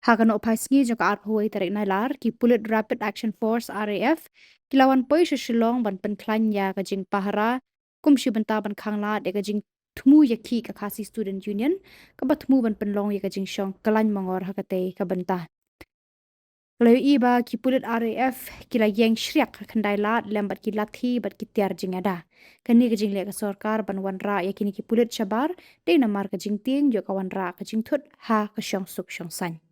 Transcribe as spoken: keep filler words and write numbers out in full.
Ha ka nohphaisngi jong ka arphew tarik Nailar, ki pulit Rapid Action Force, R A F, ki la wan poi sha Shillong ban pynkhlain ïa ka jingpahara kum shi bynta ban khanglad ïa ka jingthmu ïakhih ka Khasi Student Union, kaba thmu ban pynlong ïa ka jingshong khlain mangor ha katei ka bynta. La ïohi ba ki pulit R A F ki la ïeng shriak ha khyndai lad lem bad ki lathi bad ki tiar jingïada. Kane ka jingleh ka sorkar ban wanrah ïa kine ki pulit shabar, dei namar ka jingtieng ïoh ka wanrah ka jingthut ha ka shongsuk shongsaiñ.